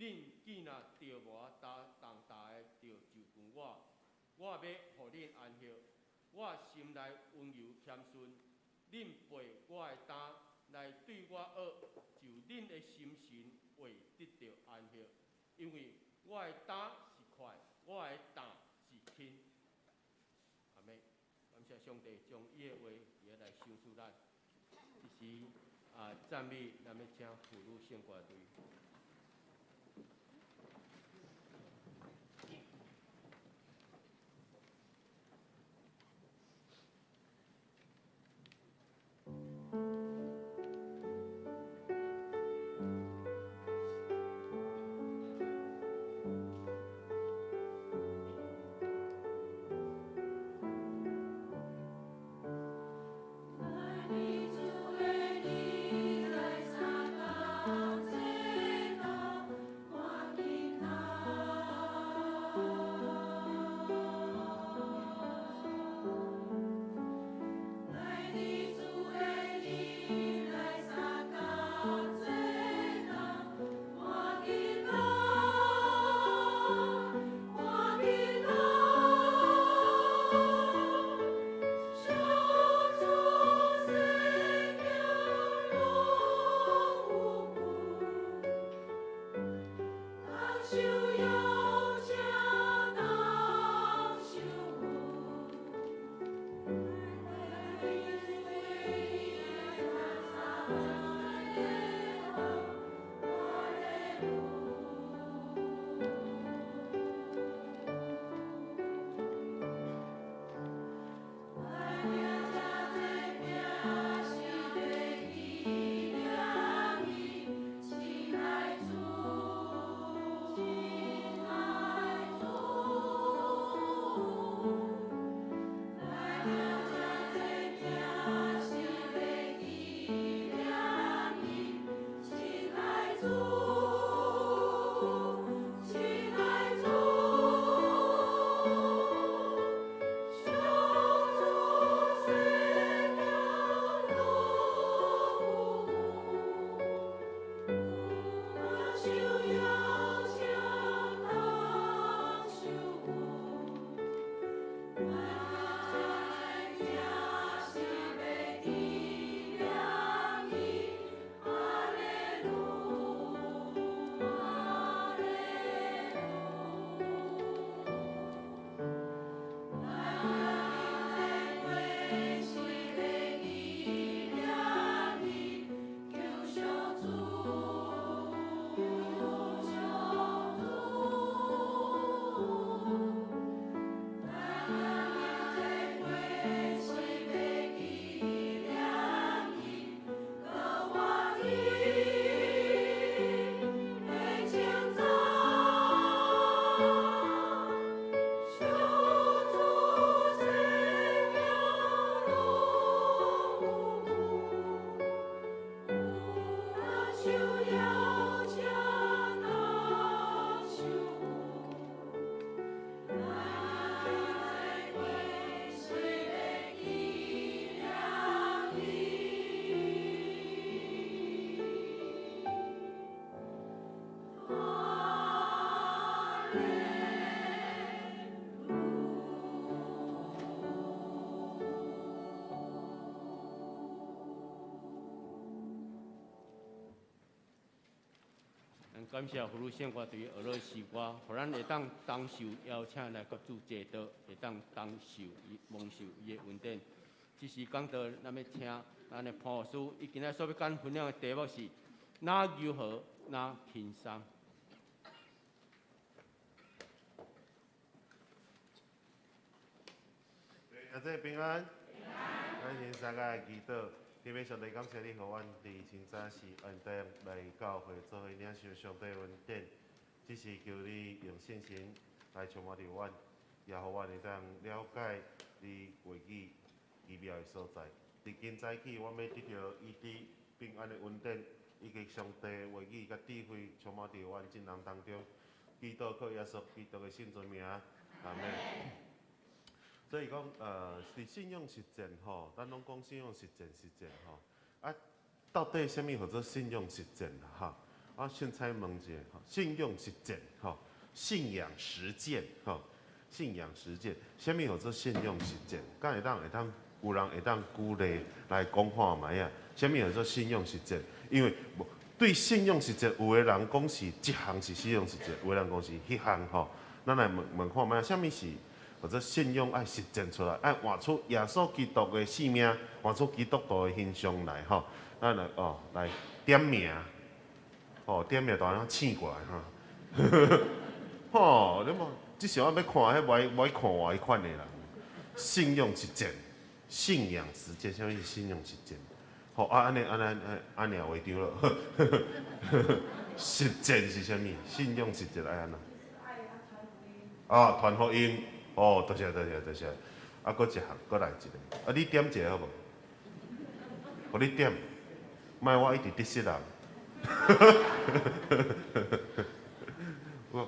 恁既若著無擔重擔的，著就近我，我欲予恁安息。我心內溫柔謙遜，恁背我的擔來對我學，就恁的心神會得著安息。因為我的擔是快，我的擔是輕。阿們。感謝上帝將伊的話也來賞賜咱。這時啊，讚美，咱欲請婦女聖歌隊。感謝婦女聖歌隊學了詩歌，予咱會當同受邀請來佮主齊道，會當同受伊蒙受伊的恩典。這時講到，咱欲請咱的潘牧師，伊今仔所欲佮咱分享的題目是：若柔和，若輕鬆。阿姐平安，咱先三个祈禱，天父上帝感謝你，予阮佇清早時恩典來教會做伙領受上帝恩典，只是求你用信心來充滿著阮，也予阮會當了解你話語奇妙的所在。佇今早起，阮欲得著醫治平安的恩典，以及上帝話語佮智慧充滿佇阮眾人當中。祈禱靠耶穌基督的聖尊名，阿們。所以講，佇信仰實踐吼，咱攏講信仰實踐實踐吼，啊，到底啥物號做信仰實踐啦？吼，我凊彩問一下，信用實踐，吼，信仰實踐，吼，信仰實踐，啥物叫做信用實踐？敢會當有人會當舉例來講看覓啊？啥物叫做信用實踐？因為對信用實踐，有的人講是這項是信用實踐，有的人講是彼項吼。咱來問問看覓，啥物是叫做信用愛實踐出來，愛活出耶穌基督的生命，活出基督徒的形象來吼。咱來哦，來點名，哦，點名就按呢醒過來吼。吼，你無，這是我欲看彼無愛無愛看我彼款的人。信用實踐，信仰實踐，啥物是信用實踐？吼啊，按呢按呢按呢會著了。實踐是啥物？信用實踐愛按怎？啊，傳福音，哦，多謝多謝多謝。啊，閣一項，閣來一个。啊，你點一个好無？予你點，莫我一直得失人。我，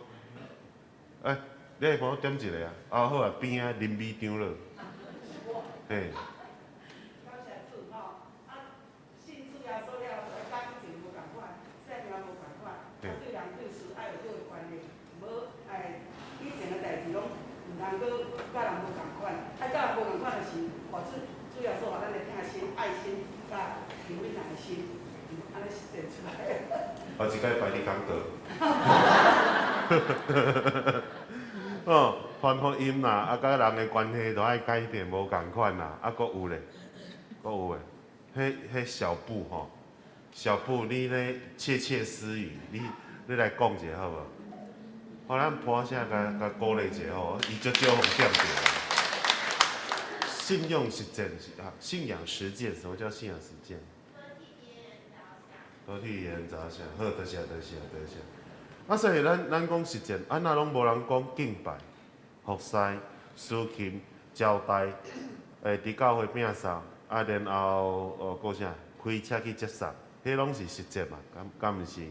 欸，你來幫我點一个啊？啊好啊，邊仔林美長老。嘿。感謝主吼，啊，信主耶穌了後，佮以前無仝款，生命無仝款，啊，對人對事愛有好的觀念，無哎，以前的代誌攏毋通閣佮人無仝款，啊，佮人無仝款就是活出主耶穌予咱的疼心、愛心、佮憐憫人的心，按呢實踐出來。我一擺排你講道。哦，傳福音啦，啊，佮人的關係都愛改變，無仝款啦，啊，閣有咧，閣有的，彼彼小布吼，小布你咧竊竊私語，你來講一下好無？好，咱伴聲共共鼓勵一下吼，伊足少予點著。信用實踐是啊，信仰實踐，什麼叫信仰實踐？多替別人著想，好，多謝多謝多謝。啊，所以咱講實踐，啊，若攏無人講敬拜、服侍、司琴、招待，佇教會摒掃，啊，然後哦，閣啥，開車去接送，彼攏是實踐嘛，敢毋是？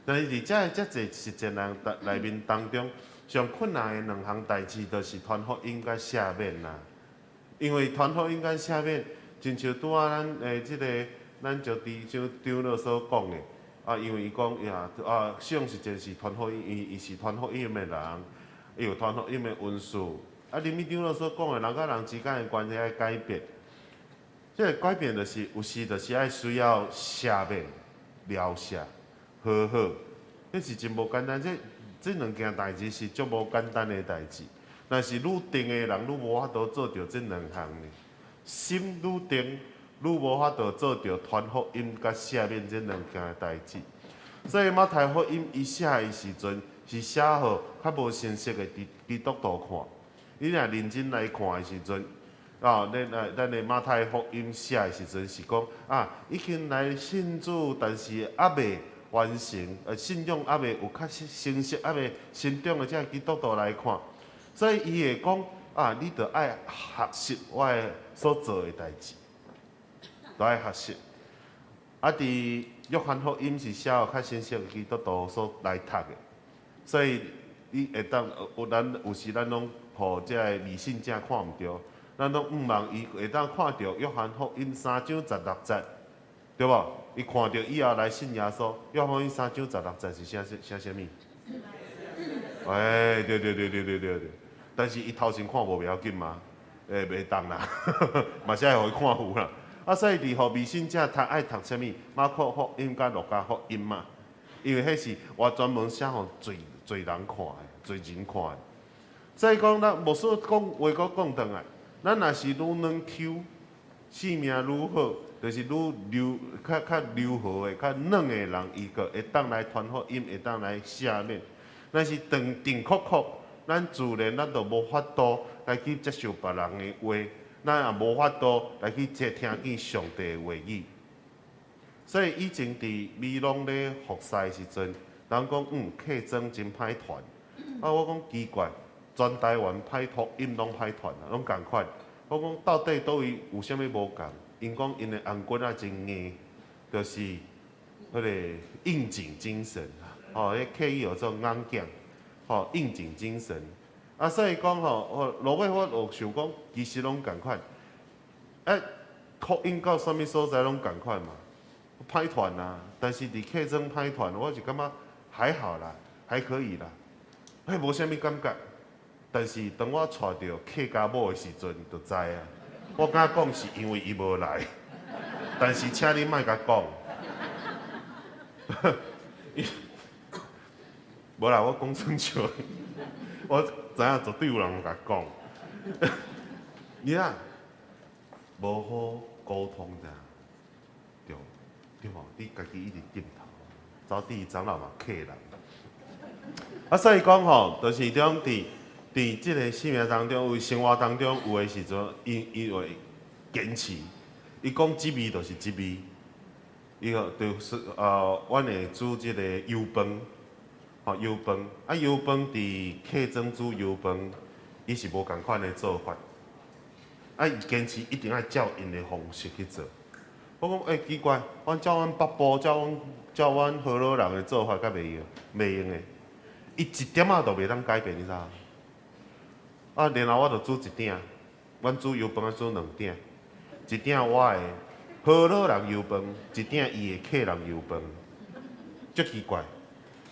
但是佇遮遮濟實踐人內面當中，上困難的兩項代誌，就是傳福音佮赦免啦。因為傳福音佮赦免，親像拄仔咱這个咱就佇像長老所講的。啊，因為伊講呀，啊，信用實踐是傳福音，伊是傳福音的人，伊有傳福音的恩賜。啊，林美長老所講的，人佮人之間的關係愛改變，這个改變就是有時就是愛需要赦免、饒赦、和好，這是真無簡單。這兩件代誌是足無簡單的代誌。若是愈定的人，愈無法度做著這兩項呢。心愈定，愈無法度做著傳福音佮赦免這兩件代誌。所以馬太福音伊寫的時陣，是寫予較無成熟的基督徒看。你若認真來看的時陣，啊，咱的馬太福音寫的時陣是講啊，已經來信主，但是猶未完成，信仰猶未有較成熟，猶未成長的這基督徒來看，所以伊會講啊，你著愛學習我的所做的代誌，都愛學習。啊，佇約翰福音是寫予較成熟的基督徒所來讀的，所以你會當有咱有時咱攏予這个未信者看毋著，咱攏向望伊會當看著約翰福音三章十六節，對無？伊看著以後來信耶穌。約翰福音三章十六節是寫寫啥物？欸，對對對對對對對。但是伊頭先看無袂要緊嗎？欸，袂當啦，嘛是愛予伊看有啦。啊，所以佇予未信者讀愛讀啥物？馬可福音佮路加福音嘛，因為彼是我專門寫予濟濟人看的，濟人看的。所以講，咱牧師講話閣講轉來，咱若是愈軟 Q，性命愈好，就是愈柔較較柔和的、較軟的人，伊閣會當來傳福音，會當來赦免。若是當定確確，咱自然咱就無法度來去接受別人的話，咱也無法度來去接聽見上帝的話語。所以以前佇美濃咧服侍的時陣，人講客莊真歹傳，啊我講奇怪，全台灣歹福音攏歹傳啊，攏仝款。我講到底佗位有啥物無仝？𪜶講𪜶的紅棍仔真硬，就是彼个應景精神，吼，彼客語叫做硬頸，吼，應景精神。啊，所以講吼，落尾我有想講，其實攏仝款。啊，福音到啥物所在攏仝款嘛。歹傳啊，但是佇客莊歹傳，我是感覺還好啦，還可以啦，彼無啥物感覺。但是當我娶著客家某的時陣，就知啊。我敢講是因為伊無來，但是請你莫共講。無啦，我講耍笑，我知影絕對有人共講。你啊，無好溝通咋？對，對無？你家己一直點頭，走佇長老嘛客人。啊，所以講吼，就是講佇這个生命當中，有生活當中有的時陣，伊會堅持，伊講這味就是這味。伊個就是阮會煮這個油飯，吼油飯，啊油飯佇客莊煮油飯，伊是無仝款的做法。啊，伊堅持一定愛照𪜶的方式去做。我講奇怪，阮照阮北部、照阮河洛人的做法，敢袂用，袂用的。伊一點仔都袂當改變，你知無？啊，然後我就煮一鼎，阮煮油飯愛煮兩鼎，一鼎我的河洛人油飯，一鼎伊的客人油飯，足奇怪。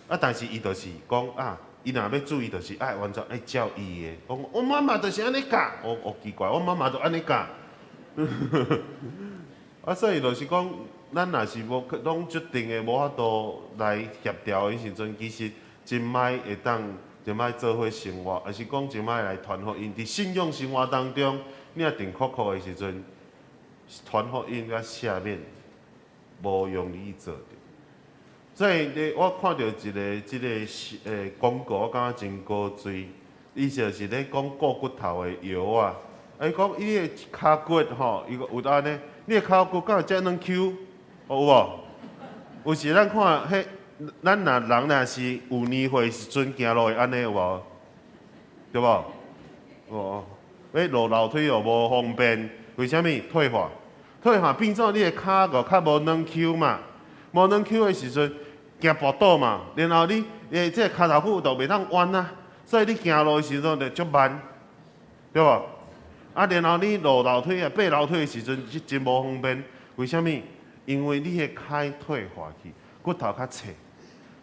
啊，但是伊就是講啊，伊若欲煮，伊就是愛完全愛照伊的。講我媽媽就是按呢教，我奇怪，我媽媽就按呢教。啊，所以就是講，咱若是無攏決定的無法度來協調的時陣，其實真歹會當真歹做伙生活，抑是講真歹來傳福音。佇信仰生活當中，你若定確確的時陣，傳福音佮赦免無容易做著。所以，你我看著一个這个廣告，我感覺真古錐。伊就是咧講顧骨頭的藥啊。伊講伊的跤骨吼，伊有按呢，你的跤骨敢有遮軟 Q？有無？有時咱看彼，咱若人若是有年歲時陣行路會按呢有無？對無？哦，欲落樓梯又無方便，為啥物？退化，退化變做你的跤骨較無軟 Q 嘛，無軟 Q 的時陣驚跋倒嘛，然後你的這个跤頭骨就袂當彎啊，所以你行路的時陣就足慢，對無？啊，然後你落樓梯啊、爬樓梯的時陣，真無方便。為啥物？因為你的跤退化去，骨頭較脆，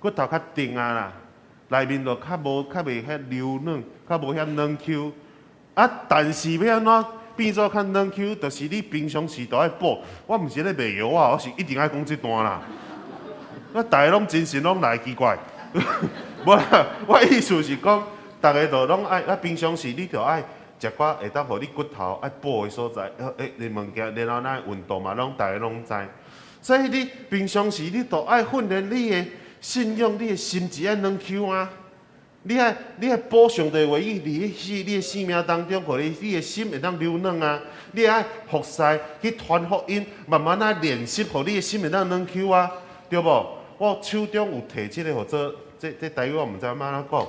骨頭較硬啊啦，內面就較無較袂遐柔軟，較無遐軟 Q。啊，但是欲按怎變做較軟 Q，就是你平常時都愛補。我毋是咧賣藥啊，我是一定愛講這段啦。我逐个攏精神攏來奇怪，無啦，我意思是講，逐个都攏愛啊，平常時你就愛食寡會當予你骨頭愛補的所在，你物件，然後咱運動嘛，攏逐个攏知。所以你平常時你都愛訓練你的信仰，你的心智愛軟 Q 啊。你愛補上帝話語，佇你的生命當中，予你的心會當柔軟啊。你愛服侍去傳福音，慢慢仔練習，予你的心會當軟 Q 啊，對無？我手中有提這个，號做這台語我毋知按怎講。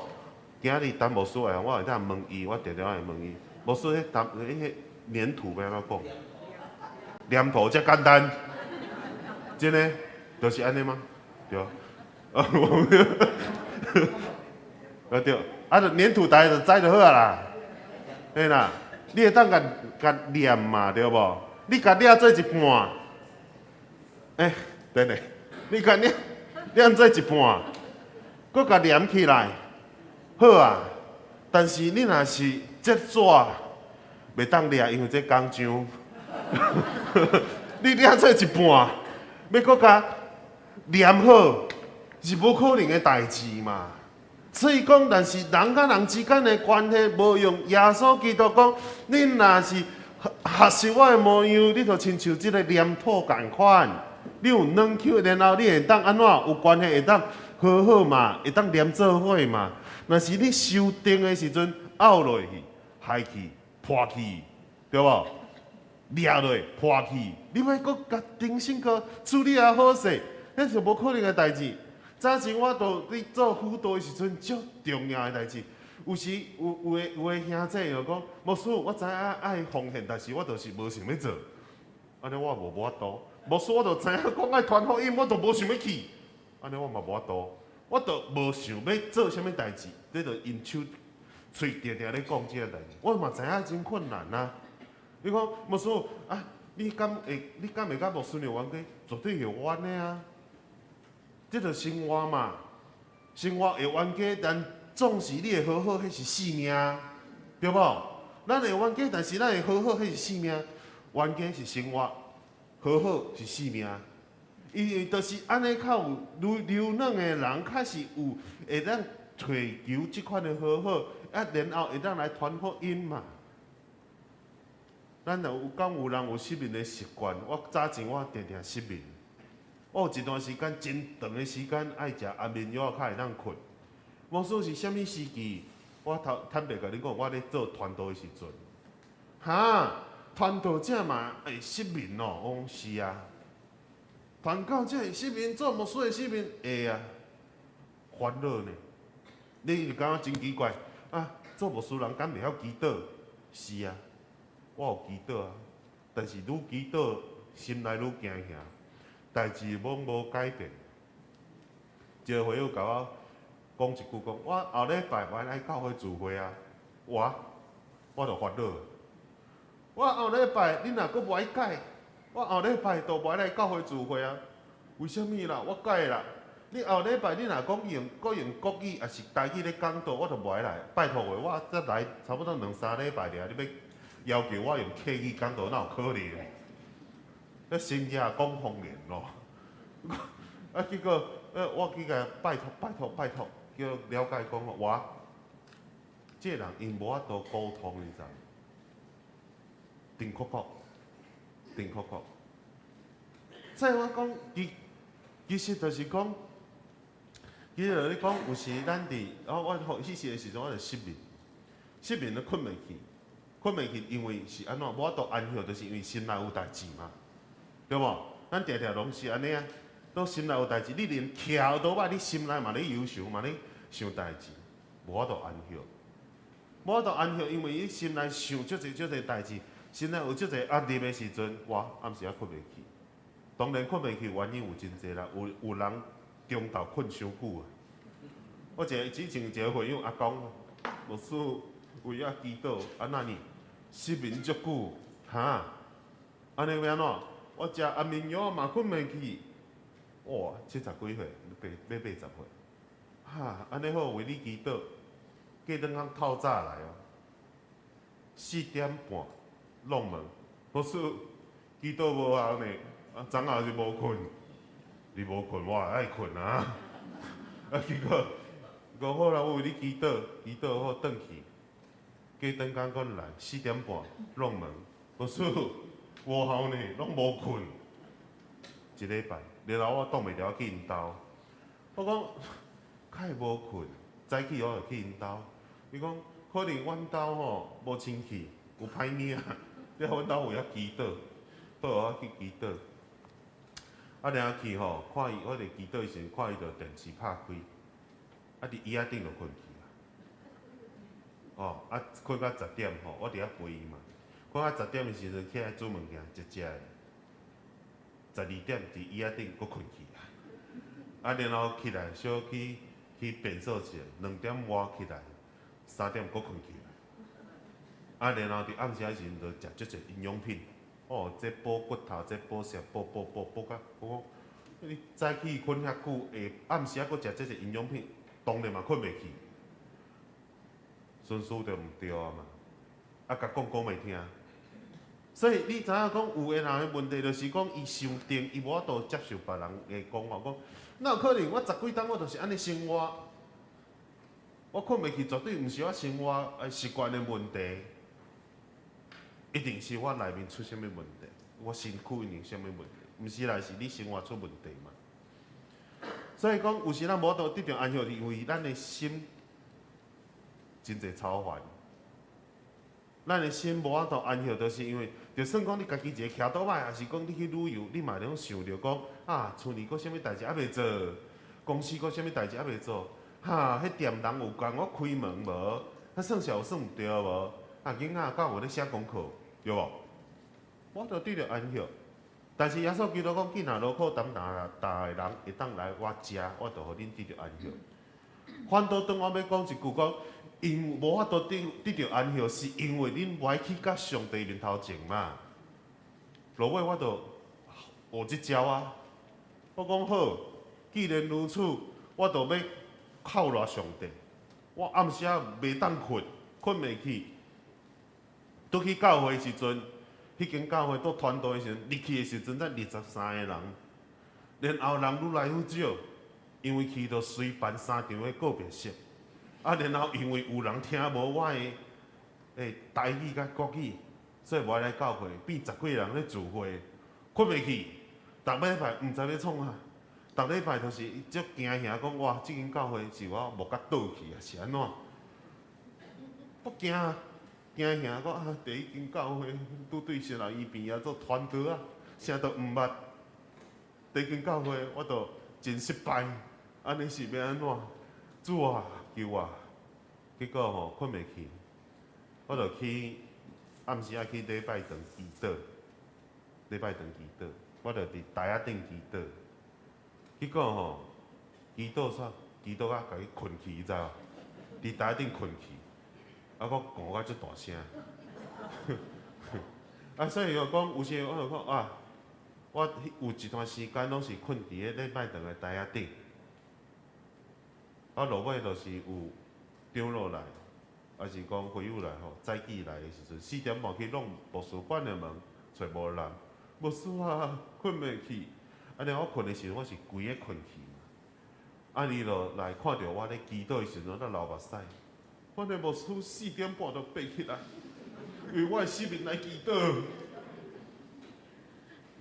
今仔日陳牧師來，我會當問伊，我定定會問伊。牧師，彼陳彼个黏土欲按怎講？黏土遮簡單，真的，就是按呢嗎？對。啊，對，啊，就黏土大家就知就好啊啦。嘿啦，你會當共共黏嘛，對無？你共掠做一半，等下，你共掠掠做一半，閣共黏起來，好啊。但是你若是這紙袂當掠，因為這工廠，你掠做一半，欲閣共黏好，是無可能的代誌嘛。所以講，但是人佮人之間的關係無用。耶穌基督講，你若是學習我的模樣，你就親像這個黏土仝款，你有軟 Q，然後你會當按怎有關係會當和好嘛，會當黏做伙嘛。若是你傷硬的時陣，拗落去、害去、破去，對無？掠落破去，你欲閣共重新閣處理也好勢，彼是無可能的代誌。早前我都佇做輔導的時陣，足重要的代誌。有時有的兄弟就講，牧師，我知影愛奉獻，但是我就是無想欲做。按呢我無法度。牧師，我就知影講愛傳福音，我就無想欲去。按呢我嘛無法度，我就無想欲做啥物代誌。這就𪜶手喙定定咧講這个代誌，我嘛知影真困難啊。你講牧師啊，你敢會？你敢會佮牧師娘冤家？絕對會冤的啊！這就生活嘛，生活會冤家，但總是你會和好，彼是性命，對無？咱會冤家，但是咱會和好，彼是性命。冤家是生活，和好是性命。因為就是按呢較有愈柔軟的人，較是有會當揣求這款的和好，啊，然後會當來傳福音嘛。咱若有敢有人有失眠的習慣？我早前我定定失眠，我有一段時間真長的時間愛食安眠藥較會當睏。無說是啥物時期，我頭坦白共你講，我咧做傳道的時陣，哈，傳道者嘛會失眠哦？我講是啊，傳教者會失眠，做牧師會失眠，會啊，煩惱呢。你會感覺真奇怪啊？做牧師人敢袂曉祈禱？是啊。我有祈禱啊，但是愈祈禱，心內愈驚嚇，代誌攏無改變。一個會友共我講一句講，我後禮拜無愛來教會聚會啊，我我就煩惱。我後禮拜你若閣無愛改，我後禮拜就無愛來教會聚會啊。為啥物啦？我改啦。你後禮拜你若講用閣用國語，抑是台語咧講道，我就無愛來。拜託話，我才來差不多兩三禮拜爾，你欲要求我用客語講道，哪有可能？咧先也講方言咯。啊，結果，我去共拜託拜託拜託，叫了解講我，這個人𪜶無法度溝通，你知無？定確確，定確確。所以我講，其其實就是講，其實你講有時咱佇，我我彼時的時陣，我就失眠，失眠都睏袂去。睏袂去，因為是按怎無法度安息，就是因為心內有代誌嘛，對無？咱定定攏是按呢啊，都心內有代誌，你連徛倒擺，你心內嘛咧憂愁，嘛咧想代誌，無法度安息，無法度安息，因為你心內想足濟足濟代誌，心內有足濟壓力的時陣，我暗時仔睏袂去。當然睏袂去原因有真濟啦，有有人中晝睏傷久啊。我一個之前一個會友阿公，牧師為我祈禱，啊那呢？失眠足久，哈？按呢欲按怎？我食安眠藥嘛睏袂去。哇，七十幾歲，八欲八十歲，哈？按呢好，為你祈禱。過兩工透早來哦，4點半弄門，牧師祈禱無效呢，啊，昨昏是無睏，你無睏，我也愛睏啊。啊，結果講好啦，我為你祈禱，祈禱好轉去。過兩工閣來，4點半弄門，牧師無效呢，攏無睏。一禮拜，然後我擋袂牢去𪜶兜，我講較會無睏，早起我就去𪜶兜。伊講可能阮兜吼無清氣，有歹物仔，你阮兜有遐祈禱，好我去祈禱。啊，然後去吼，看伊，我佇祈禱的時陣，看伊就電視拍開，啊，佇椅仔頂就睏去啊。哦，啊，睏到十點吼，我佇遐陪伊嘛。睏到十點的時陣，起來煮物件，食食的。12點佇椅仔頂閣睏去啊。啊，然後起來小去去便所一下，2點外起來，3點閣睏去啊。啊，然後佇暗時仔時陣就食足濟營養品。哦，這補骨頭，這補啥，補補補補甲，我講你早起睏遐久，下暗時仔閣食這濟營養品，當然嘛睏袂去。順序就毋對啊嘛，啊，共講講袂聽，所以你知影講有的人的問題就是講伊傷定，伊無法度接受別人的講法，講哪有可能？我十幾冬我就是按呢生活，我睏袂去，絕對毋是我生活習慣的問題，一定是我內面出啥物問題，我身軀一定啥物問題，毋是啦，是你生活出問題嘛。所以講有時咱無法度得著安息，因為咱的心。真濟操煩，咱的心無法度安息，就是因為，就算講你家己一個騎倒擺，抑是講你去旅遊，你嘛攏想著講，啊，厝裡閣啥物代誌猶未做，公司閣啥物代誌猶未做，哈，彼店人有共我開門無？啊，算數有算毋著無？啊，囡仔敢有咧寫功課，對無？無法度得著安息。但是耶穌基督講，囝若勞苦擔重擔的人會當來我遮，我就予恁得著安息。反倒轉我欲講一句講。𪜶無法度得得著安息，是因為恁無愛去佮上帝面頭前嘛。落尾我就學這招啊！我講好，既然如此，我就欲靠賴上帝。我暗時仔袂當睏，睏袂去。拄去教會時陣，彼間教會拄傳道的時陣，入去的時陣才23個人，然後人愈來愈少，因為去著隨辦三場的告別式，啊，然後因為有人聽無我的台語佮國語，所以無愛來教會，變十幾個人咧聚會，睏袂去。逐禮拜毋知欲創啥，逐禮拜就是足驚嚇，講哇，這間教會是我牧甲倒去啊，是按怎？我驚驚嚇講啊，第一間教會拄對神學院邊仔做傳道啊，啥都毋捌。第一間教會我都真失敗，按呢是欲按怎？主啊，救我！結果吼睏袂去，我就去暗時仔去禮拜堂祈禱，禮拜堂祈禱，我就佇台仔頂祈禱。結果吼，祈禱煞祈禱甲共伊睏去，你知無？佇台仔頂睏去，啊，閣講甲足大聲。啊，所以就講有時我就講啊，我有一段時間攏是睏佇咧禮拜堂的台仔頂。啊，落尾就是有長老來，抑是講會友來吼，早起來的時陣，4點半去弄圖書館的門，揣無人，牧師啊，睏袂去。啊，然後我睏的時陣，我是規个睏去嘛。啊，伊就來看著我咧祈禱的時陣，咧流目屎。我的牧師4點半就爬起來，為我的生命來祈禱。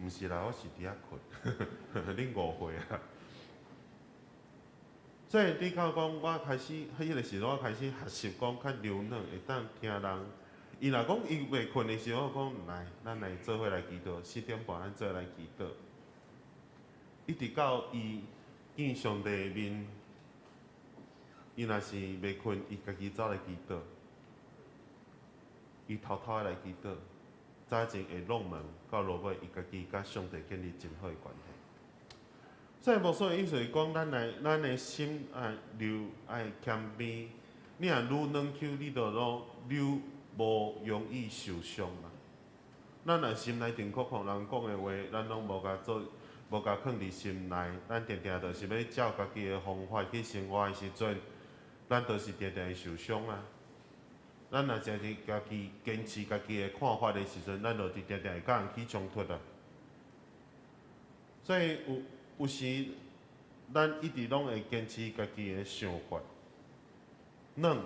毋是啦，我是佇遐睏，恁誤會啊。所以你講講，我開始彼個時陣，我開始學習講較柔軟，會當聽人。伊若講伊袂睏的時候，我講來，咱來做伙來祈禱，4點半咱做伙來祈禱。一直到伊見上帝的面，伊若是袂睏，伊家己走來祈禱，伊偷偷的來祈禱，早前會弄門，到落尾伊家己佮上帝建立真好的關係。所以牧師的意思是講，咱來咱的心愛留愛謙卑，你若愈軟 Q，你就攏愈無容易受傷嘛。咱若心內定確看人講的話，咱攏無共做，無共囥佇心內，咱定定就是欲照家己的方法去生活的時陣，咱就是定定會受傷啊。咱若誠是家己堅持家己的看法的時陣，咱就是定定會佮人起衝突啊。所以有有時，咱一直攏會堅持家己的想法。軟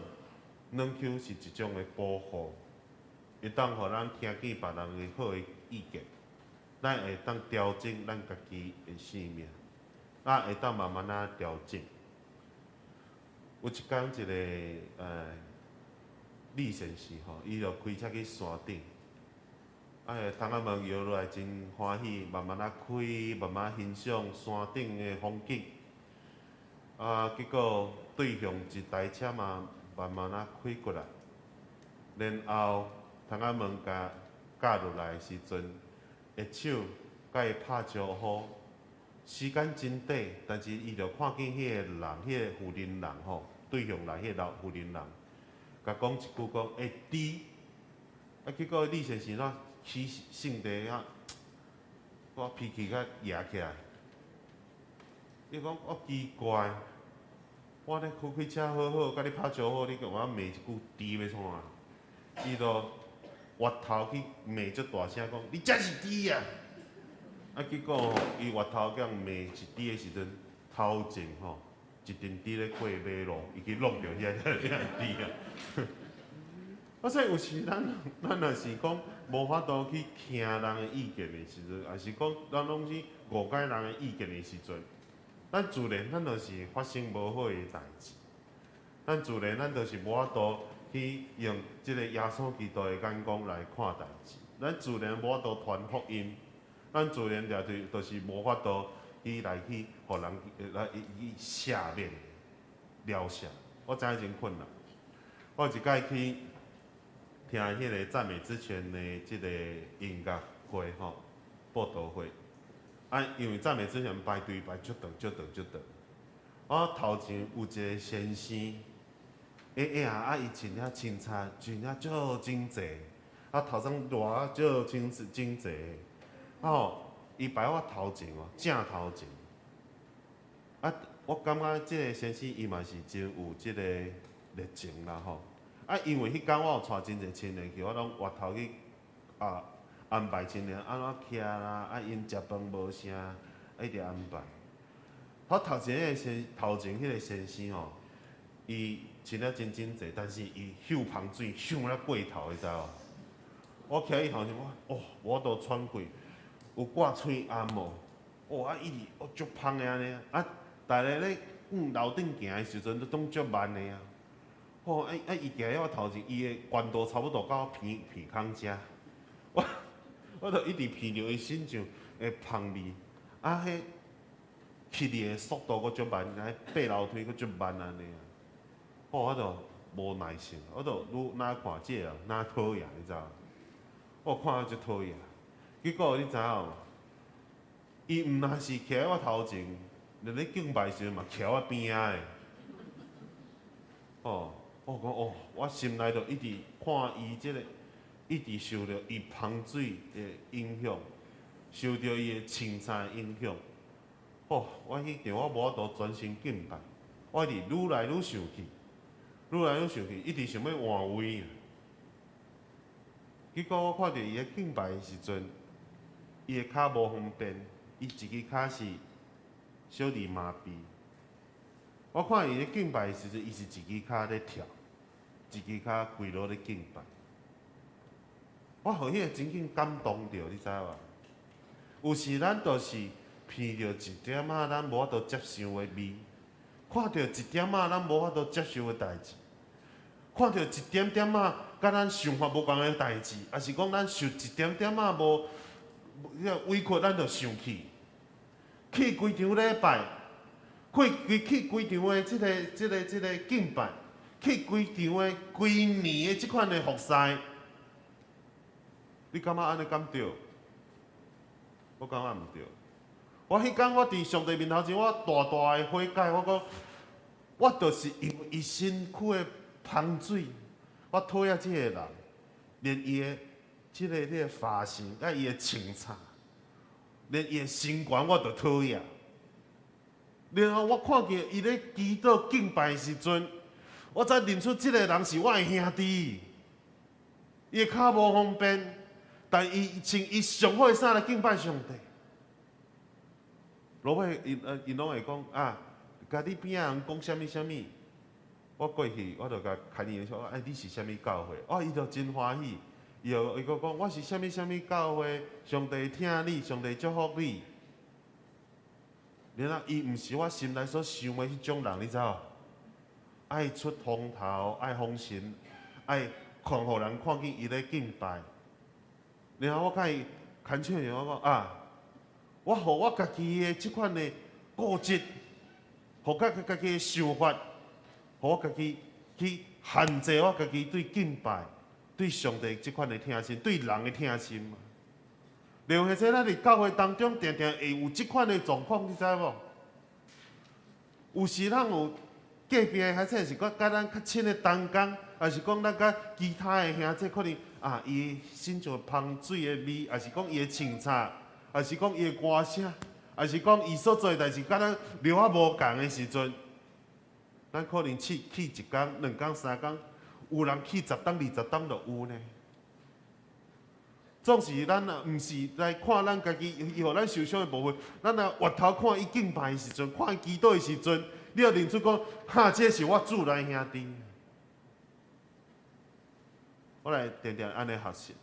軟 Q 是一種的保護，會當予咱聽見別人的好的意見，咱會當調整咱家己的生命，啊，會當慢慢仔調整。有一工，一个李先生吼，伊就開車去山頂，啊，窗仔門搖落來真歡喜，慢慢仔開，慢慢欣賞山頂的風景。啊，結果對向一台車嘛，慢慢仔開過來，然後窗仔門共蓋落來的時陣，下手共伊拍招呼，時間真短，但是伊就看見彼個人，彼個婦人人吼，對向來彼個老婦人人，共講一句講會豬，啊，結果李先生煞起性地啊，我脾氣較攑起來。伊講我奇怪，我咧開開車好好，共你拍招呼，你共我罵一句豬欲創啥？伊就越頭去罵足大聲講，你才是豬啊！啊，結果吼，伊越頭共罵一豬的時陣，頭前吼一陣豬咧過馬路，伊去挵著遐遐豬啊！啊，所以有時咱咱若是講無法度去聽人的意見的時陣，抑是講咱攏是誤解人的意見的時陣，咱自然咱就是發生無好的代誌。咱自然咱就是無法度去用這個耶穌基督的眼光來看代誌。咱自然無法度傳福音，咱自然就是無法度去來去予人來去赦免、饒赦。我知影真困難。我有一擺去聽彼個讚美之泉的這個音樂會吼，佈道會。啊，因為讚美之泉排隊排足長足長足長。我頭前有一個先生，欸欸啊，啊伊穿遐凊彩，穿遐足整齊，啊頭鬃亂啊足整整齊。啊吼，伊擺我頭前哦，正頭前。啊，我感覺這个先生伊嘛是真有這个熱情啦吼。啊，因為彼工我有帶真濟親人去，我攏回頭去啊安排親人按怎徛啦，啊𪜶食飯無啥，一直安排。我頭前彼个先頭前彼个先生吼，伊穿了真整齊，但是伊嗅芳水嗅了過頭，你知無？我徛伊頭前，我哦，無法度喘氣，有掛喙罨無？哦啊，伊直哦足芳的按呢，啊，逐个咧往樓頂行的時陣，都攏足慢的啊。吼啊啊！伊行佇我頭前，伊的懸度差不多到我鼻鼻孔遮，我我就一直鼻著伊身上的芳味，啊，彼起來的速度閣足慢，安爬樓梯閣足慢按呢啊。吼，我就無耐性，我就愈若看這个人，若討厭，你知無？我看了足討厭。結果你知影無？伊毋若是徛佇我頭前，連咧敬拜時陣嘛徛我邊仔的。吼，我講哦，我心內就一直看伊這个，一直受著伊芳水的影響，受著伊的穿衫的影響。哦，我彼場我無法度專心敬拜，我一直愈來愈生氣，愈來愈生氣，一直想欲換位。結果我看著伊咧敬拜的時陣，伊的跤無方便，伊一支跤是小兒麻痹。我看伊咧敬拜的時陣，伊是一支跤咧跳，一支跤跪落咧敬拜。我予彼个情景感動著，你知無？有時咱就是鼻著一點仔咱無法度接受的味，看著一點仔咱無法度接受的代誌，看著一點點仔佮咱想法無仝的代誌，抑是講咱受一點點仔無彼个委屈，咱就生氣，氣規場禮拜，氣氣規場的這个、這个、這个敬拜，氣規場的規年的這款的服侍，你感覺按呢敢對？我感覺毋對。我彼工我佇上帝面頭前，我大大的悔改，我講，我就是因為伊身軀的芳水，我討厭這个人，連伊的這个、這个髮型，佮伊的穿衫，連伊的身懸我都討厭。然後我看見伊咧祈禱敬拜的時陣，我才認出這个人是我的兄弟。伊的跤無方便，但伊穿伊上好的衫來敬拜上帝。落尾𪜶呃𪜶攏會講啊，共你邊仔人講啥物啥物，我過去我就共牽伊說，哎，你是啥物教會？哦，伊就真歡喜，伊就伊閣講我是啥物啥物教會，上帝疼你，上帝祝福你。然後伊毋是我心內所想的彼種人，你知無？愛出風頭，愛風神，愛看予人看見伊咧敬拜。然後我共伊牽手時，我講啊，我予我家己的這款的固執，予我家己的想法，予我家己去限制我家己對敬拜、對上帝這款的疼心、對人的疼心嘛。又或者咱佇教會當中，定定會有這款的狀況，你知無？有時咱有隔壁的，或者是講佮咱較親的同工，抑是講咱佮其他的兄弟，可能啊，伊身上芳水的味，抑是講伊的穿衫，抑是講伊的歌聲，抑是講伊所做的代誌，佮咱料仔無仝的時陣，咱可能氣氣一工、兩工、三工，有人氣十冬、20冬都有呢。總是咱若毋是來看咱家己，伊予咱受傷的部分，咱若回頭看伊敬拜的時陣，看伊祈禱的時陣，你就認出講，哈，這是我主內兄弟。我來定定按呢學習。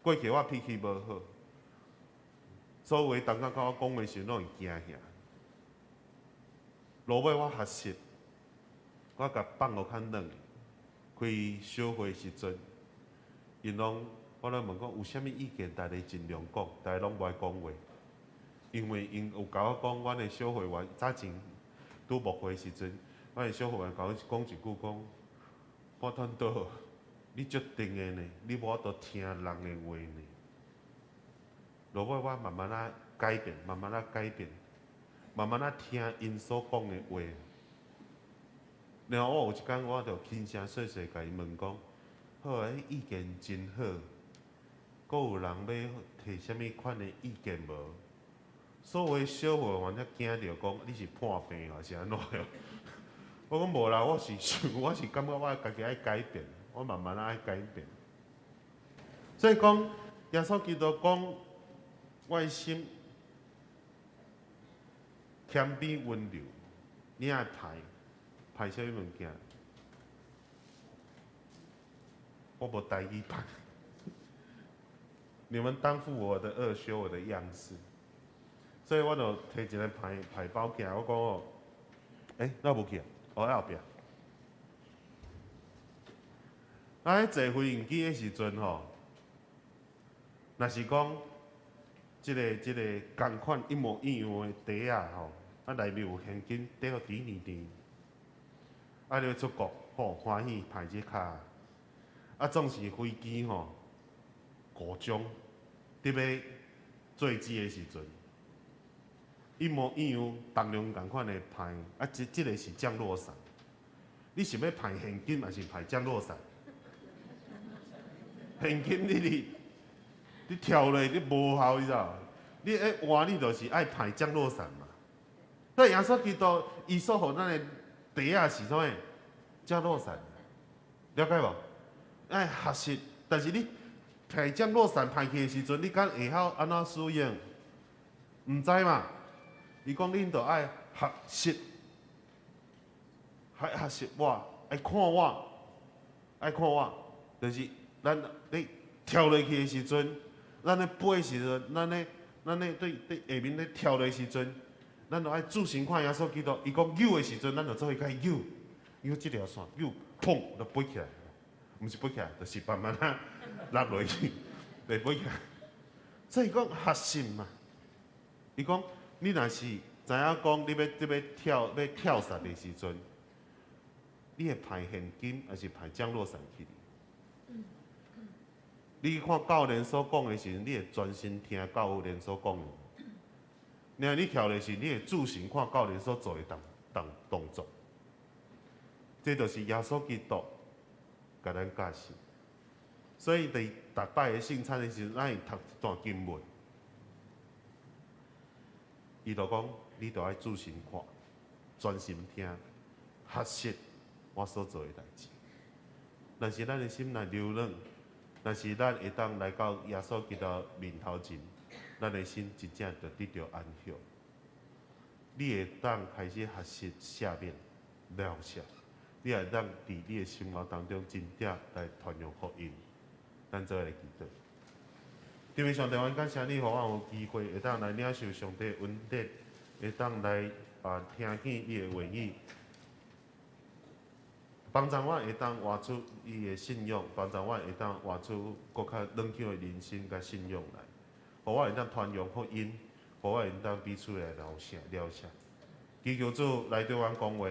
過去我脾氣無好，所有的同工佮我講話時，攏會驚嚇。落尾我學習，我共放予較軟。開小會時陣，𪜶攏我來問講有啥物意見，大家盡量講，大家攏無愛講話，因為𪜶有共我講，阮的小會員早前拄牧會時陣，阮的小會員共我講一句講，我傳道，你足定的呢，你無法度聽人的話呢。落尾我慢慢仔改變，慢慢仔改變，慢慢仔聽𪜶所講的話。然後我有一工，我就輕聲細細共伊問講，好啊，你意見真好。閣有人欲提啥物款的意見無？所謂小會員才驚著講你是破病還是按怎樣？我講無啦，我是想，我是感覺我家己愛改變，我慢慢仔愛改變。所以講，耶穌基督講，我的心謙卑溫柔，你愛排排啥物物件？我無台語版。你們擔負我的軛，學我的樣式。所以我就提一个牌牌包起來，我講哦，欸，哪無去啊？哦，佇後壁。咱咧坐飛行機的時陣吼，若是講這个仝款一模一樣的袋仔吼，啊內面有現金，袋予甜甜甜，啊你欲出國吼，歡喜排這卡，啊總是飛機吼故障，佇欲墜機的時陣，一模一樣重量仝款的牌，啊這個是降落傘，你是欲排現金還是排降落傘？現金你跳落你無效，你知無？你愛換你就是愛排降落傘嘛。所以耶穌基督伊所予咱的袋仔是啥物？降落傘，了解無？愛學習，但是你排降落傘排去的時陣，你敢會曉按怎使用？毋知嘛？伊講恁著愛學習，愛學習我，愛看我，愛看我，就是咱咧跳落去的時陣，咱咧飛的時陣，咱咧對下面咧跳落時陣，咱著愛注神看耶穌基督。伊講扭的時陣，咱就做伙共伊扭，扭這條線，扭，砰，就飛起來，毋是飛起來，就是慢慢仔落落去，袂飛起來。所以講學習嘛，伊講你若是知影講你欲跳傘的時陣，你會派現金還是派降落傘去？你看教練所講的時陣，你會專心聽教練所講的。然後你跳的時，你會注神看教練所做的動作。這就是耶穌基督共咱教示。所以佇逐擺的聖餐的時陣，咱會讀一段經文。伊就講，你著愛注神看，專心聽，學習我所做的代誌。若是咱的心若柔軟，若是咱會當來到耶穌基督面頭前，咱的心真正就得著安息。你會當開始學習赦免、饒恕，你會當佇你的生活當中真正來傳揚福音。咱做伙來祈禱。天父上帝，阮感謝你，予阮有機會會當來領受上帝恩典，會當來啊聽見你的話語，幫助阮會當活出伊的信仰，幫助阮會當活出閣較軟強的人生佮信仰來，予阮會當傳揚福音，予阮會當彼此來饒恕、了赦。祈求主來對阮講話，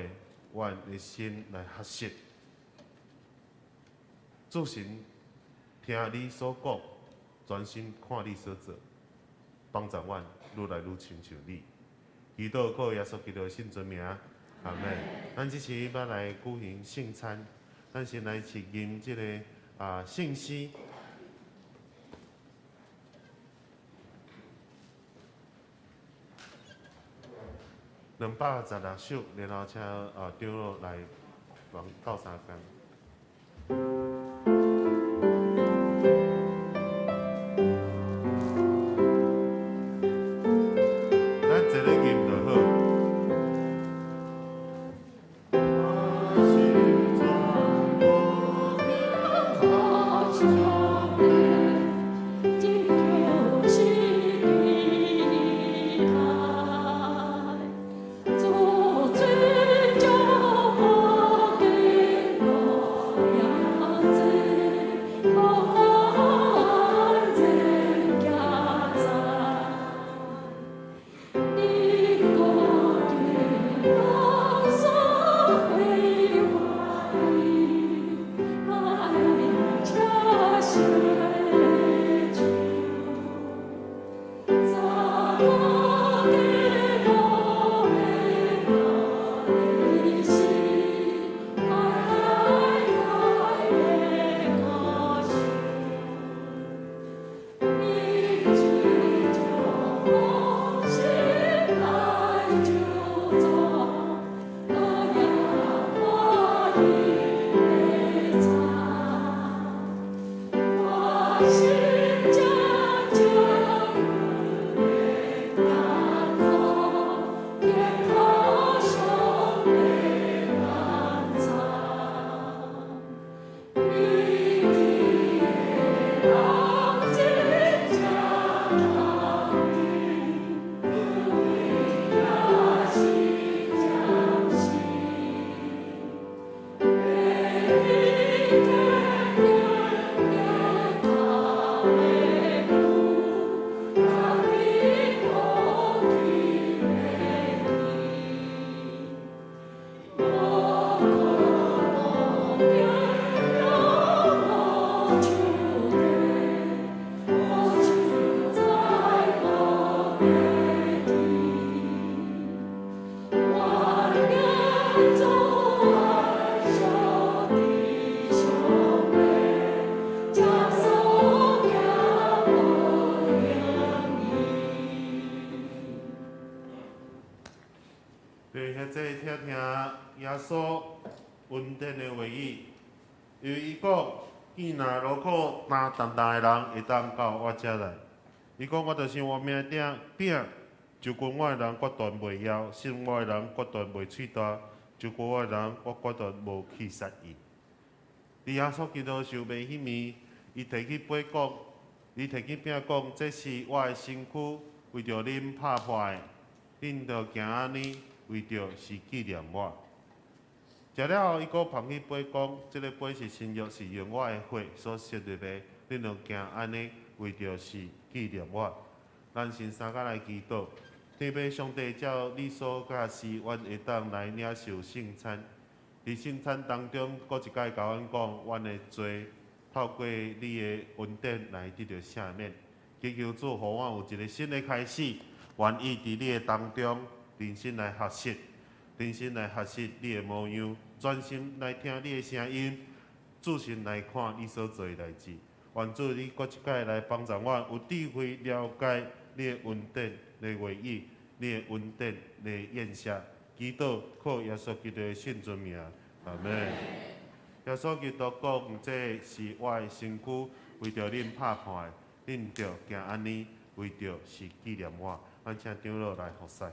阮的心來學習，注神聽你所講，專心看你所做，幫助阮愈來愈親像你。祈禱靠耶穌基督的聖尊名，阿們。咱這時欲來舉行聖餐，咱先來試飲這个啊聖詩。216首，然後請啊長老來幫鬥相共。咱坐咧吟就好。主尊叫我坚固，耶穌恩典的話語，因為伊講，見若勞苦擔重擔的人，會當到我遮來。伊講，我就是活命餅，餅，就近我的人，決斷袂枵；信我的人，決斷袂喙焦；就近我的人，我決斷無棄殺伊。佇耶穌基督受賣彼暝，伊提起杯講，伊提起餅講，這是我的身軀，為著恁拍破的，恁著行按呢，為著是紀念我。食了後，伊閣捧起杯講，這个杯是新約，是用我的血所設立的，恁著行按呢，為著是紀念我。咱先三甲來祈禱，天父上帝照你所教示，阮會當來領受聖餐。佇聖餐當中，閣一擺共阮講，阮的罪透過你的恩典來得著赦免。祈求主，予阮有一个新的開始，願意佇你的當中，重新來學習，重新來學習你的模樣，專心來聽你的聲音，仔細來看你所做的代誌。願主你閣一擺來幫助阮，有智慧了解你的恩典的話語，你的恩典的宴席。祈禱靠耶穌基督的聖尊名，阿們。耶穌基督講：這是我的身軀，為著恁拍破的，恁著行按呢，為著是紀念我。咱請長老來服侍。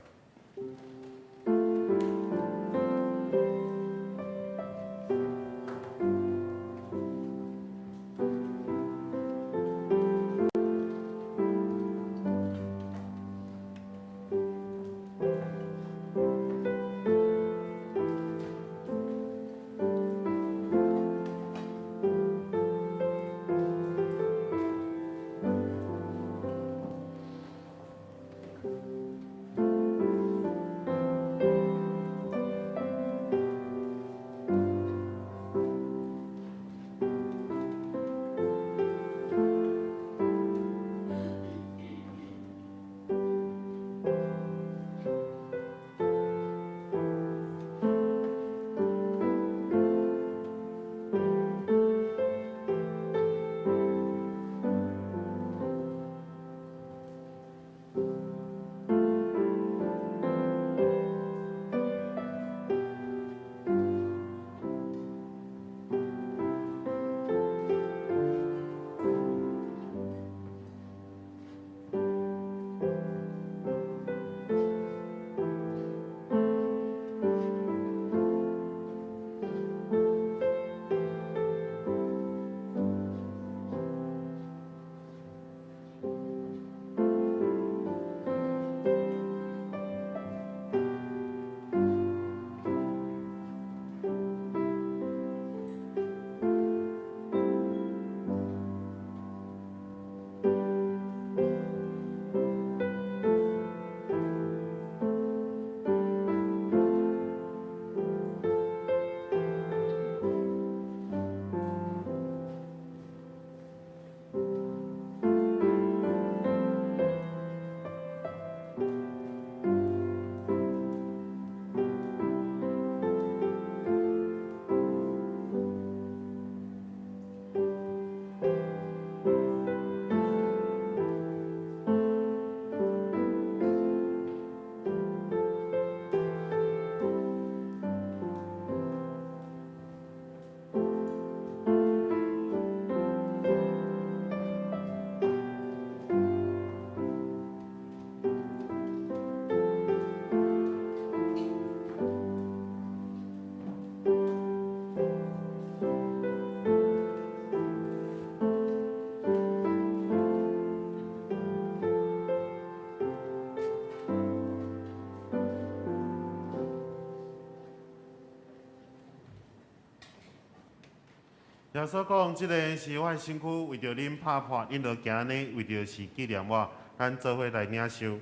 耶穌講：這个是我的身軀，為著恁拍破，恁著行按呢，為著是紀念我。咱做伙來領受。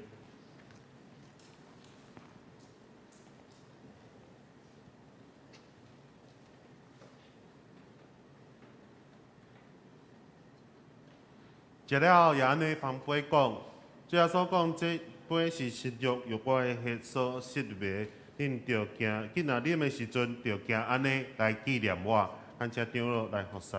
食了後，也按呢捧杯講，主耶穌講：這杯是新約，用我的血所設立的，恁著行，囝若啉的時陣，著行按呢來紀念我。咱請長老來服侍。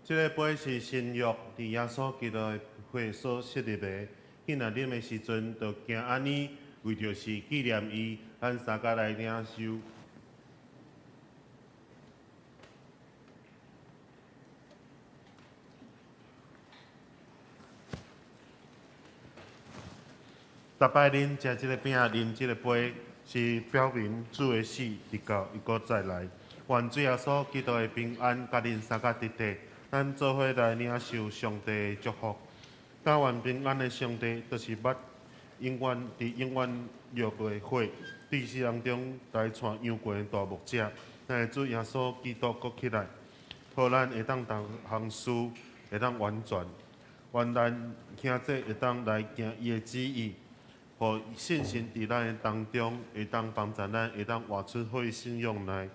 這个杯是新約佇耶穌基督的血所設立的。彼若啉的時陣，就行按呢，為著是紀念伊，咱三家來領受。逐擺恁食這个餅，啉這個杯，是表明主的死，直到伊閣再來。願主耶穌基督的平安，佮恁三家佇佇，咱做伙來領受上帝的祝福。但願平安的上帝，就是捌永遠佇永遠約的血，佇死人中來帶羊群的大牧者，咱的主耶穌基督閣起來，予咱會當逐項事會當完全，願咱兄弟會當來行伊的旨意，予信心佇咱的當中會當幫助咱，會當活出好的信仰來，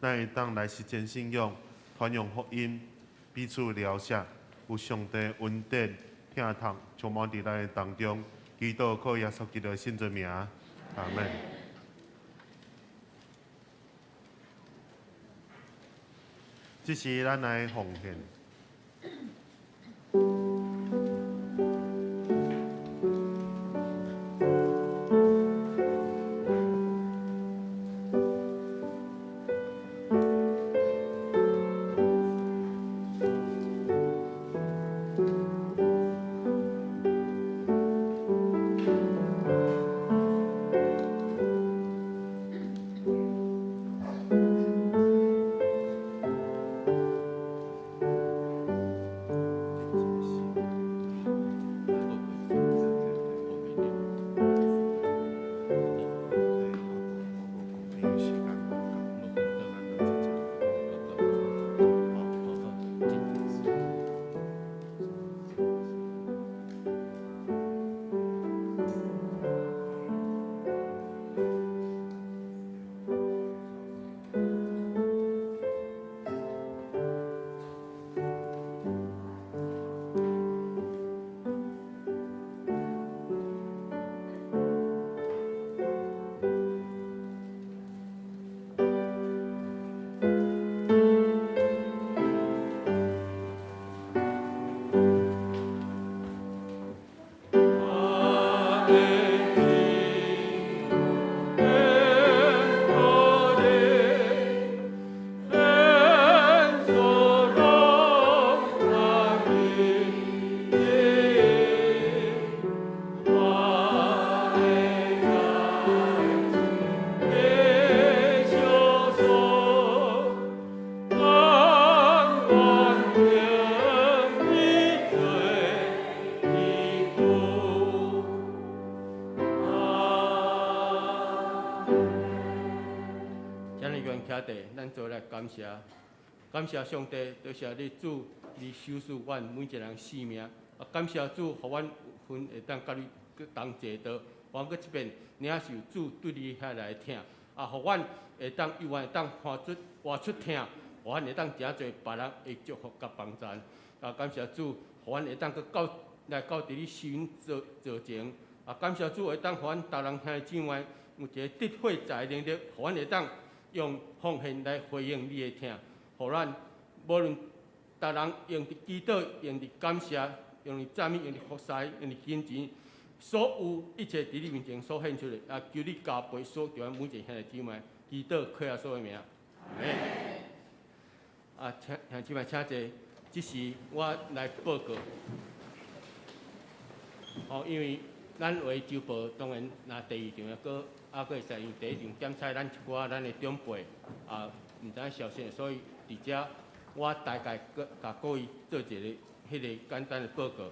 咱會當來實踐信仰，傳揚福音，彼此療傷，有上帝恩典。疼痛充滿佇咱的當中，祈禱靠耶穌基督的聖尊名，阿們。這時咱來奉獻。感謝，感謝上帝，多謝你主，你賞賜阮每一个人性命。啊，感謝主，予阮有份會當佮你同齊道，阮閣這遍領受主對你遐來疼。啊，予阮會當猶原會當看出活出疼，予阮會當誠濟別人的祝福佮幫助。啊，感謝主，予阮會當閣到來到佇你施恩座前。啊，感謝主會當予阮逐人兄弟姊妹有一个得血財能力，予阮會當用奉獻來回應你的疼，予咱無論逐人用佇祈禱、用佇感謝、用佇讚美、用佇服侍、用佇金錢，所有一切佇你面前所獻出的，啊，求你加倍賞賜阮每一个兄弟姊妹，祈禱靠耶穌的名，阿們。啊，請兄弟姊妹請坐，這時我來報告。哦，因為咱話週報當然，若第二場閣猶閣會使，因為第一場檢採咱一寡咱的長輩啊，毋知影消息，所以佇遮我大概閣共各位做一个彼个簡單的報告。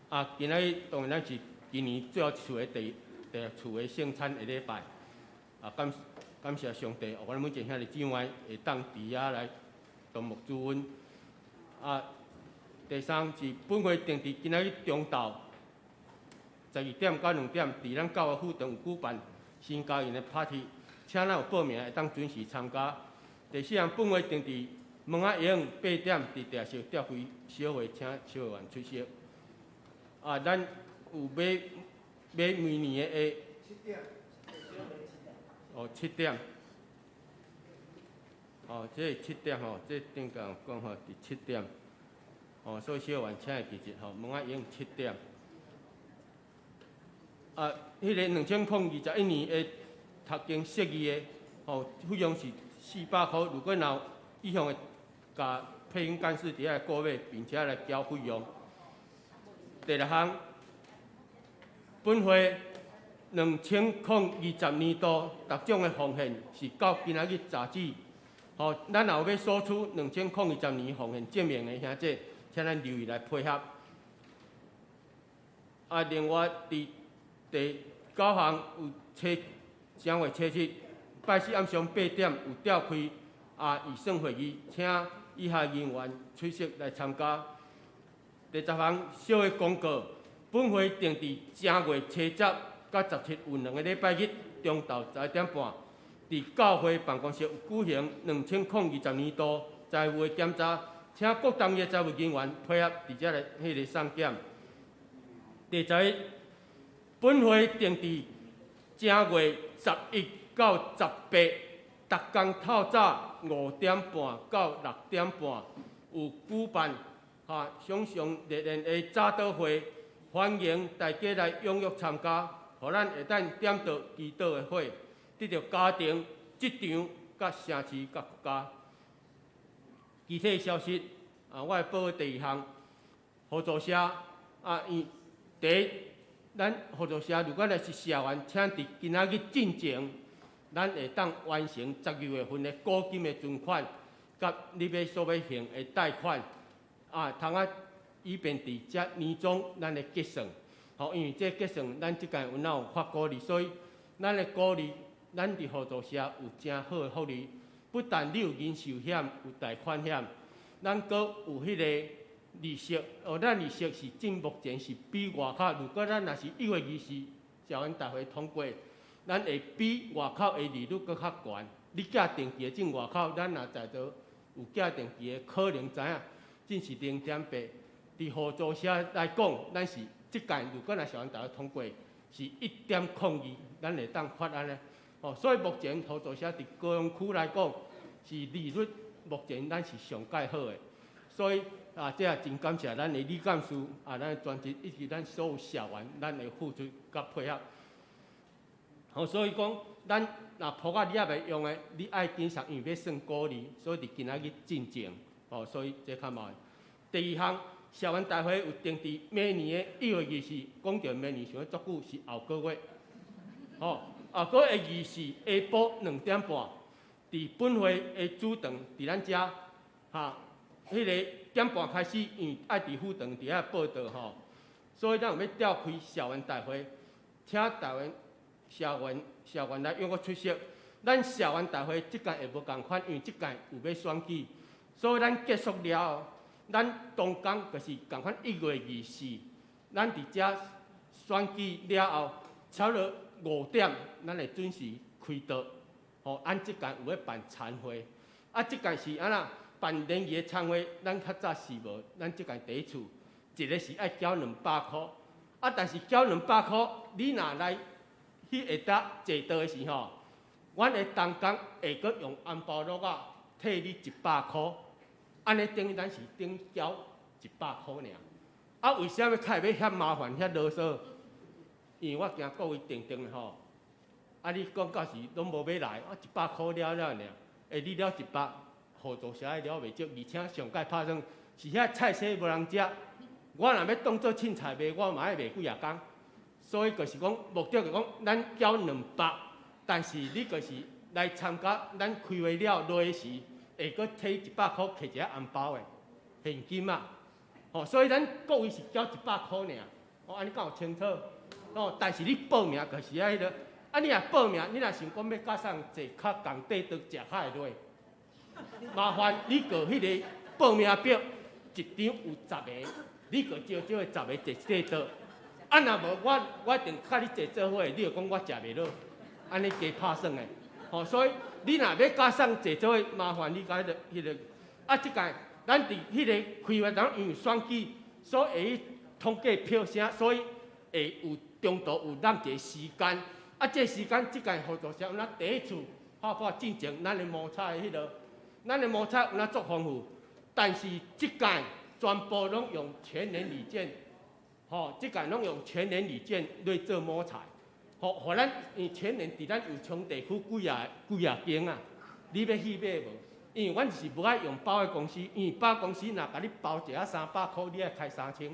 啊，今仔日當然咱是今年最後一次的第第六次的聖餐的禮拜。啊，感感謝上帝，予阮每一个兄弟姊妹會當佇遐來同牧主恩。啊，第三是本會定佇今仔日中晝12點到2點，佇咱教會副堂有舉辦新家園的 party，請咱有報名會當準時參加。第四項，本會定佇門仔永8點，佇地下室召開小會，請小會員出席。啊，咱有買買明年的。7點。哦，7點。哦，這七點吼，這頂間有講吼，佇七點，哦，所以小員請會記得吼，門仔用七點。啊，彼个2021年的讀經釋義的，吼，費用是400箍。如果若有意向的，共配音幹事佇遐購買，並且來交費用。第六項，本會2020年度逐種的奉獻是到今仔日截止。吼，咱若有欲索取2020年奉獻證明的兄弟，請咱留意來配合。啊，另外佇第九項有初正月初七拜四暗上8點有召開啊預算會議，請以下人員出席來參加。第十項小的公告，本會定佇正月初十佮17有兩个禮拜日中晝11點半，佇教會辦公室有舉行2020年度財務的檢查，請各單位的財務人員配合佇遮來彼个送檢。第十一，本會定佇正月11到18，逐工透早5點半到6點半有舉辦哈雙上熱戀的早禱會，歡迎大家來踴躍參加，予咱會當點著祈禱的火，得著家庭、職場、佮城市、佮國家。具體消息啊，我會報第二項合作社啊，伊第一，咱合作社如果若是社員，請佇今仔日進前，咱會當完成12月份的股金的存款，佮你欲所欲還的貸款，啊，通啊，以便佇遮年終咱的結算，吼，因為這結算咱這屆有哪有發股利，所以咱的股利，咱佇合作社有誠好的福利，不但你有人壽險，有貸款險，咱閣有彼个利息，哦，咱利息是進目前是比外口，如果咱若是1月24社員大會通過，咱會比外口的利率閣較懸。你寄定期的進外口，咱若在座有寄定期的，可能知影，只是0.8。佇合作社來講，咱是這屆如果若社員大會通過，是1.02，咱會當發按呢。哦，所以目前合作社佇高雄區來講，是利率目前咱是上蓋好的。所以啊，這也真感謝咱的李幹事啊，咱的專職以及咱所有社員，咱的付出佮配合。好，所以講，咱若簿仔你猶未用的，你愛緊送，因為欲算股利，所以佇今仔日進前，哦，所以這較麻煩。第二項，社員大會有定佇明年的1月24，講著明年想欲足久是後個月，吼，後個月24下晡2點半，佇本會的主場，佇咱遮，哈，彼个點半開始，因為愛佇副場佇遐報到吼，所以咱有欲召開社員大會，請台灣社員來踴躍出席。咱社員大會這屆會無仝款，因為這屆有欲選舉，所以咱結束了後，咱當工就是仝款1月24，咱佇遮選舉了後，差不多5點，咱會準時開桌。吼，按這屆有欲辦餐會，啊，這屆是按怎辦聯誼的餐會？咱較早是無，咱這屆第一次，一个是愛繳200箍，啊，但是繳兩百箍，你若來去下搭坐桌的時吼，阮的同工會閣用紅包橐仔退你100箍，按呢等於咱是等於繳100箍爾。啊，為啥物較會欲遐麻煩遐囉嗦？因為我驚各位定定的吼，啊，你講到時攏無欲來，啊，一百箍了了爾，欸，你了一百，合作社的了袂少，而且上蓋拍算是遐菜色無人食，我若欲當做凊彩賣，我嘛愛賣幾若工。所以就是講，目的就是講，咱繳兩百，但是你就是來參加咱開會了落時，會閣提100箍，摕一个紅包的現金啊。吼，所以咱各位是繳一百箍爾，吼，按呢敢有清楚？吼，但是你報名就是愛彼个，啊，你若報名，你若想講欲佮啥人坐較仝塊桌食較會落，麻煩你過彼个報名表，一張有十个，你閣少少的十個坐這桌。啊，若無我我一定佮你坐做伙，你就講我食袂落，按呢加拍算的。吼，所以你若欲佮啥坐做伙，麻煩你共彼个彼个。啊，這屆咱佇彼个開會當因為選舉，所以會去統計票聲，所以會有中途有讓一個時間。啊，這個時間這屆合作社，咱第一次拍破進前咱的摩擦的彼个，咱的模材有影足豐富，但是這屆全部攏用全聯禮券，吼，這屆攏用全聯禮券來做模材，吼，予咱因為全聯佇咱右昌地區幾仔幾仔間啊，你欲去買無？因為阮是無愛用保險公司，因為保險公司若共你包一下300箍，你愛開3000，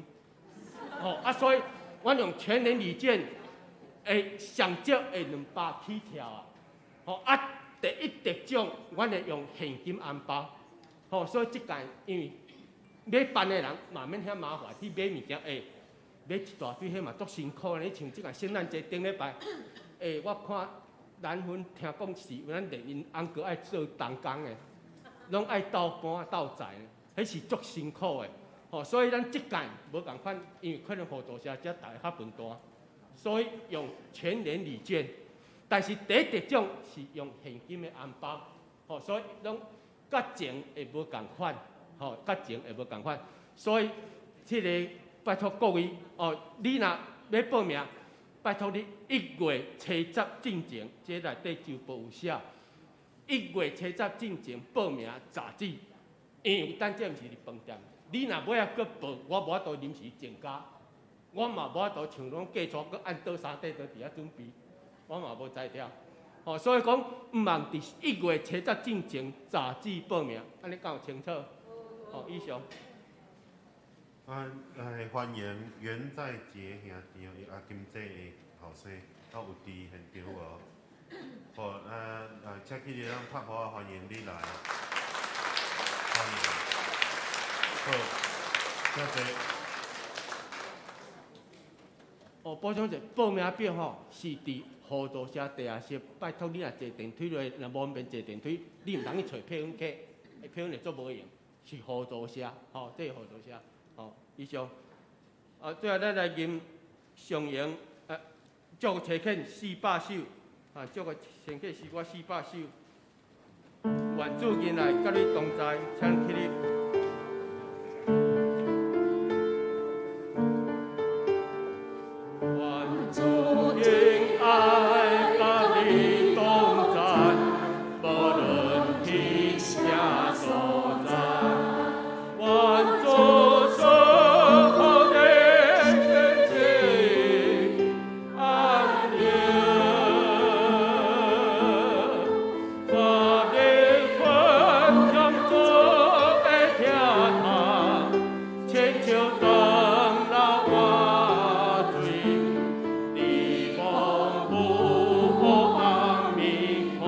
吼啊，所以阮用全聯禮券會上少會200起跳啊，吼啊，第一得獎阮會用現金紅包，吼，所以這屆因為欲辦的人嘛免遐麻煩去買物件，欸，買一大堆，彼嘛足辛苦。你像這個聖誕節頂禮拜，欸，我看南分聽講是咱連𪜶翁閣愛做童工的，攏愛鬥搬鬥載，彼是足辛苦的。吼，所以咱這屆無仝款，因為可能互助社遮逐家較笨蛋，所以用全聯禮券，但是第一得獎是用現金的紅包，吼，所以攏佮前會無仝款。吼，佮前會無仝款，所以這个拜託各位哦，你若欲報名，拜託你1月70進前，這內底周報有寫，1月70進前報名截止，因為等這毋是佇飯店，你若尾仔閣報，我無法度臨時增加，我嘛無法度像講計錯閣按倒三塊桌佇遐準備，我嘛無才調，吼，所以講毋通佇1月70進前截止報名，按呢敢有清楚？好，以上。啊，來歡迎袁在傑兄弟，伊阿金姐的後生，都有佇現場無？好，啊啊，請起來，咱拍鼓仔歡迎你來，歡迎。好，請坐。哦，補充一下，報名表吼是佇互助社地下室，拜託你若坐電梯落，若無方便坐電梯，你毋通去揣配音客，配音會足無閒。是互助社，吼，這是互助社，吼，以上。啊，最後咱來吟上營，祝差遣400首，啊，祝個差遣詩歌400首。願主恩愛佮你同在，請起立。願主恩愛佮你同在，無論去啥所在。願主賜福你的安寧，把你分享主的疼痛，親像長老活水，佇茫無黑暗暝看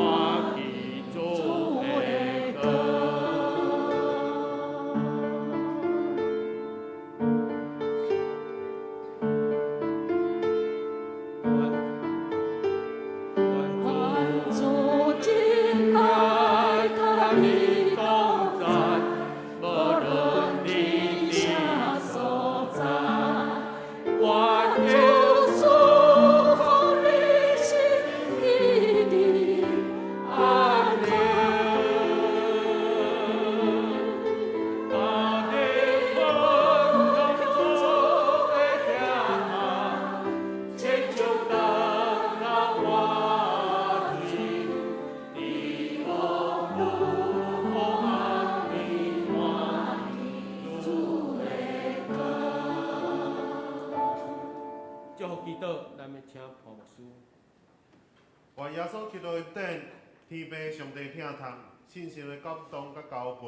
見主的光。願願主恩愛佮你同在，無論你佇啥所在。願主賜福你心意的安寧，把你分享主的疼痛，親像長老活水，佇茫無黑暗暝看見主的光。祝福祈禱，咱欲請潘牧師。願耶穌基督恩典，天父上帝疼痛，聖神的感動佮交陪，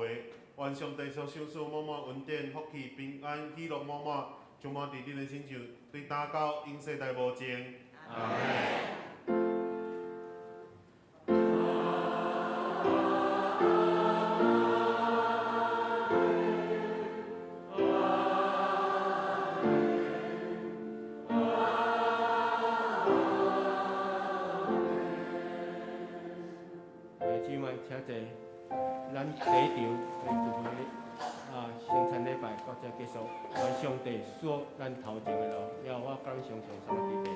願上帝所賞賜滿滿恩典、福氣、平安、喜樂滿滿，充滿佇恁的身上，對今到永世代無盡。阿們。弟兄姊妹，請坐。咱第一場的聚會啊，聖餐禮拜到這結束。願上帝賜咱頭前的路，了後我佮咱相像三個弟弟。